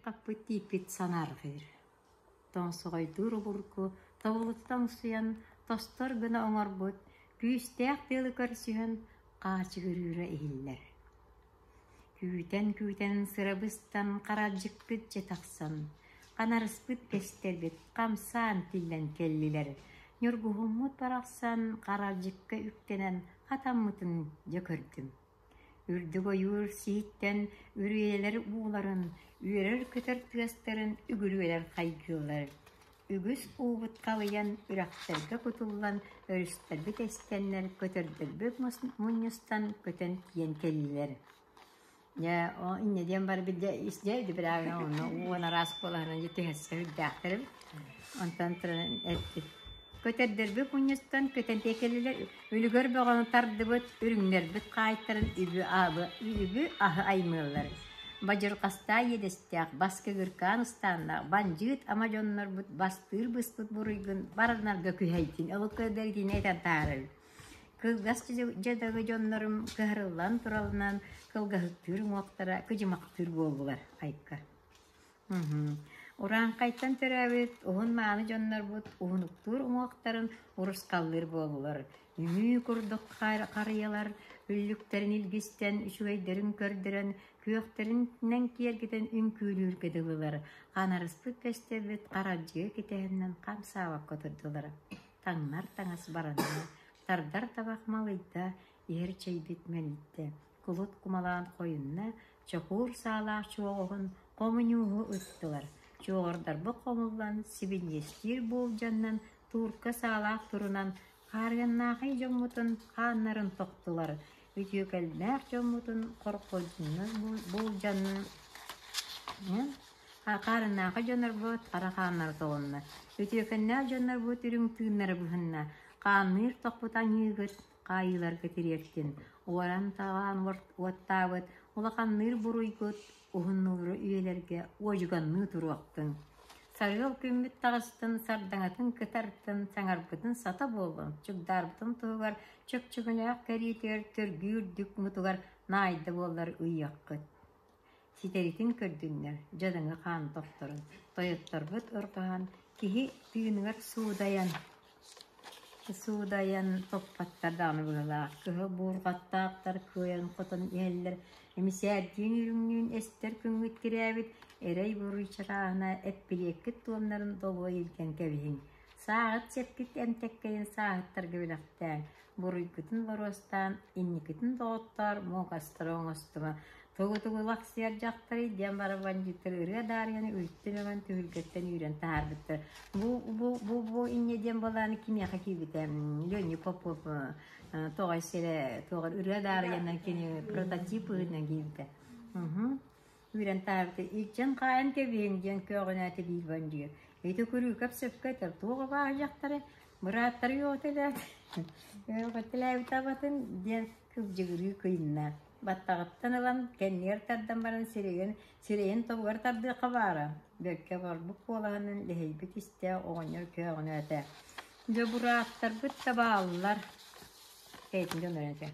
Хаппыт тииппит санаарҕыыр. Тоҥсоҕойдуур обургу тобулута тоҥсуйан тостор гына оҥорбут, күүстээх тыалы көрсүһэн хаачыгырыыра иһиллэр. Күүтэн-күүтэн сырабыстан харалдьыкпыт дьэ тахсан, ханарыспыт тэстэрбит хамсаан тиллэн кэллилэр. Ньургуһуммут барахсан харалдьыкка үктэнэн хатаммытын дьэ көрдүм. Үрдүк ойуур сиһиттэн үрүйэлэр ууларын, үөрэр-көтөр тыастарын үгүрүөлэр хайгыыллар. Үгүс уубут халыйан, үрэхтэргэ кутуллан, өрүстэрбит эстэннэр, көтөрдөрбүт мунньустан көтөн тиийэн кэллилэр. Дьэ, ол инньэ диэн барбыт дьэ ис дьэ ити онно уон араас куолаһынан дьэ түһэрсэ үрдээхтэрим. Онтон туран эппит. Көтөрдөрбүт мунньустан көтөн тиэкэлилэр үлүгэр бөҕөнү тардыбыт, үрүҥнэрбит хаайтарын үбү аһы үбү аһы аймыыллар. Бадьырҕастаах иэдэстээх, баскыгыркаан ыстааннаах, бандьыыт ама дьоннорбут бастыыр быспыт буруйгун баранарга күһэйдин, ол көрдөргүнэ этэн таһаарар. Кылгас дьадагы дьоннорум кыһарыллан туралынан кылгаһыктыыр уҥуохтара кыдьымахтыыр буоллулар айка. Урааҥхайтан төрөөбүт уһун мааны дьоннорбут уһунуктуур уҥуохтарын урусхаллыыр буоллулар. Үҥүү курдук харыйалар үллүктэрин илгистэн, үчүгэйдэрин көрдөрөн, күөхтэринэн киэргэтэн үҥкүүлүүргэ дылылар. Ханарыспыт көстөбүт харалдьыга кэтэһинэн хамсаабакка турдулар. Таҥнар таҥас баранна, тардар табах малыйда, иһэр чэйбит мэлийдэ. Кулут кумалаан хойунна, чокуур саалаах чуоҕуһун хомуньууһу ыттылар. Чуоҕурдарбыт хомуллан, сибиньиэстиир буулдьаннан, туурка саалаах турунан, хаарыаннаахай дьоммутун хааннарын тохтулар. Үтүөкэллээх дьоммутун хорхойдуннар буулдьаннан Хаарыннаахы дьоннорбут хара хааннара тоҕунна, үтүөкэннээх дьоннорбут үрүҥ тыыннара быһынна, хаанныыр тохпут аньыыгыт хаайыыларга тириэртин, уоран-таҕаан уоттаабыт улаханныыр буруйгут уһуннууру үйэлэргэ уодьуганныы туруохтун. Сарыал күммүт таҕыстын, сардаҥатын кытартын, саҥарбытын сата буоллун, чугдаарбытын туһугар чөкчөкүнээх кэриитигэр төргүү үрдүк мутугар наайда буоллар ыйыаххыт. Ситэритин көрдүннэр, дьадаҥы хаан тохторун, тойотторбут ырҕаһан, киһи тыыныгар суудайан, суудайан топпоттор даҕаны быһыылаах, кыһыл буурҕаттаахтар кыайан-хотон иһэллэр, эмисээрдиин үрүҥнүүн эстэр күҥҥүт тирээбит, эрэй-буруй чарааһына эппилиэккит туомнарын долуо илгэн кэбиһиҥ. Сааҕыт сэпкит эмтэккэйин сааһыттарга бэлэхтээҥ, буруйгутун боруостаан, инникитин доҕоттоор, муокастары оҥостума, тугу-тугу лахсыйар дьахтарый диэн баран бандьыыттар ырыа даарыйаны үлтү мөҥөн түһүлгэттэн үүрэн таһаарбыттар. Бу бу бу бу инньэ диэн былааны кимиэхэ киирбитэ Леня Попов тоҕой сирэ туоҕар ырыа даарыйанан кини прототип быһыытынан киирбитэ. Үүрэн таһаарбыта илдьэн хаайан кэбиһиҥ диэн көөҕүнээтэ биир бандьыыт. Ити Күрүүкэп сөпкө этэр, туох абааһы дьахтары, бырааттары үөҕүтэлээбит абатын диэн кыбдьыгырыы кыйынна. Баттаҕыттан ылан кэннигэр тардан баран сирэйин, сирэйин тобугар тардыахха баара. Бэркэ барбыт куолаһынан лэһэйбит истээх оҕонньор көөҕүнээтэ. Дьэ бырааттарбыт да бааллар. Кэйтин дьоннор этэ.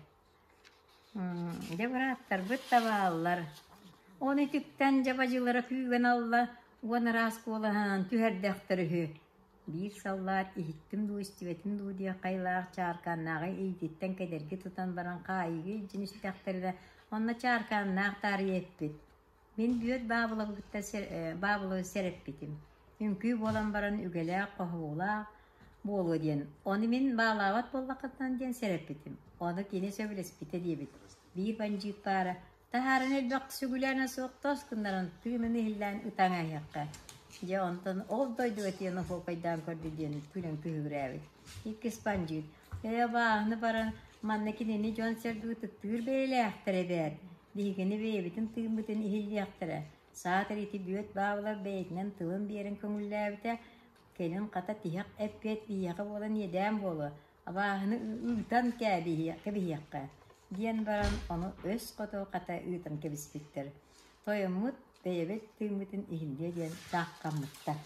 Дьэ бырааттарбыт да бааллар. Ону үтүктэн дьабадьылара күүгэн алла уон араас куолаһынан түһэрдэхтэр үһү. Биир саллаат иһиттим дуу, истибэтим дуу диэх хайылаах чааркааннааҕы илиититтэн кэдэрги тутан баран хаайыыга илдьэн истэхтэринэ, онно чааркааннаах таарыйа эппит. Мин Бүөт Баабылабы кытта Баабылабы сэрэппитим. Үҥкүү буолан баран үгэлээх, хоһуулаах буолуо диэн. Ону мин баалаабат буоллаххытынан диэн сэрэппитим. Ону кини сөбүлэспитэ диэбит. Биир бандьыыт баара, таһааран элбэх сүгүлээнэ суох тос гыннаран тыынын иһиллээн ытаҥаһыахха. Дьэ онтон ол дойдуга тиийэн оһуокайдаан көрдө диэн күлэн күһүгүрээбит. Иккис бандьыыт, ээ абааһыны баран манна кинини дьон-сэргэ ытыктыыр бэйэлээхтэр эбээт. Биһигини бэйэбитин тыыммытын иһиллиэхтэрэ, саатар ити Бүөт Баабылап бэйэтинэн тылын биэрэн көҥүллээбитэ, кэлин хата тиһэх эппиэт биһиэхэ буолан иэдээн буолуо, абааһыны ыытан кэбиһиэххэ диэн баран ону өс хоту хата ыытан кэбиспиттэр. Тойоммут бэйэбит тыыммытын иһиллиэ диэн тааххаммыттар.